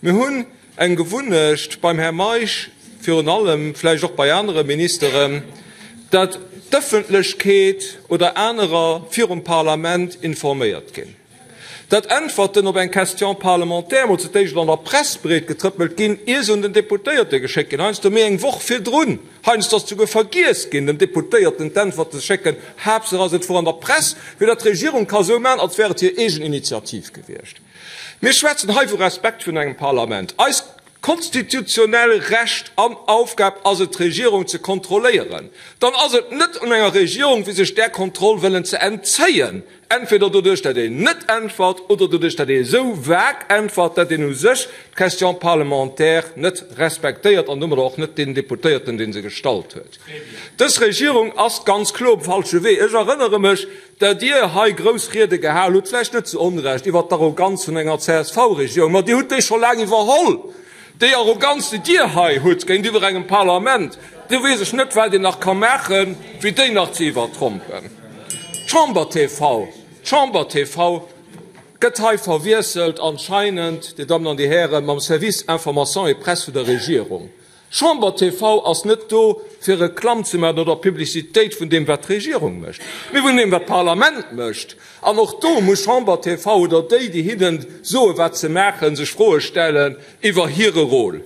Mir hunn eng Gewunnecht beim Här Meisch, virun allem, vläicht och bei anere Ministeren, datt d'Ëffentlechkeet oder anerer virum Parlament informéiert ginn, datt Äntwerten op eng Question parlementaire mol zu d'éischt an der Press breetgetrëppelt ginn, ier se un den Deputéierte geschéckt ginn, heiansdo méi eng Woch virdrun, heiansdo ass souguer vergiess ginn, dem Deputéierten d'Äntwert ze schécken, Haaptsaach ass et wor an der Press, fir datt d'Regierung ka sou maachen, als wär et hir eegen Initiativ gewiescht. Mir schwätzen hei vu Respekt vun engem Parlament. Eist konstitutionell Recht an Aufgab ass et, d'Regierung ze kontrolléieren. Dann ass et net un enger Regierung, fir sech där Kontroll wëllen ze entzéien, entweder doduerch, datt een net äntwert, oder doduerch, datt ee esou vag äntwert, datt een u sech d'Question parlementaire net respektéiert an domadder och net deen Deputéierten, dee se gestallt huet. Dës Regierung ass ganz kloer um falsche Wee. Ech erënnere mech, Dat Dir hei grouss Riede gehal hutt, vläicht net zu Onrecht, iwwert d'Arroganz vun enger CSV-Regierung, ma Dir hutt déi scho laang iwwerholl, déi Arroganz, déi Dir hei hutt géintiwwer engem Parlament. Do weess ech net, wat een nach ka maachen, fir déi nach ze iwwertrompen. D'Chamber-TV, d'Chamber-TV gëtt hei verwiesselt anscheinend, Dir Dammen an Dir Hären, mam Service Information et Presse vun der Regierung. Chamber TV ass net do fir Reklamm ze maachen oder Publicitéit vun deem wat d'Regierung mécht, mee vun deem wat d'Parlament mécht. An och do muss Chamber TV oder déi, déi hinnen soe wat ze maachen, sech Froe stellen iwwer hire Rôle.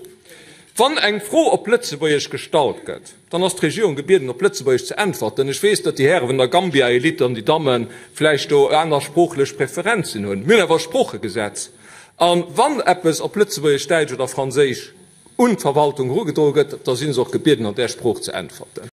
Wann eng Fro op Lëtzebuergesch gestallt gëtt, dann ass d'Regierung gebieden op Lëtzebuergesch ze äntwerten. Ech weess, datt déi Häre vun der Gambia-Elite an déi Damme vläicht do aner sproochlech Preferenzen hunn. Mir hunn awer e Sproochegesetz. A wann eppes op Lëtzebuergesch, Däitsch oder Franséisch un d'Verwaltung erugedroe gëtt, da si se och gebieden an där Sprooch ze äntwerten.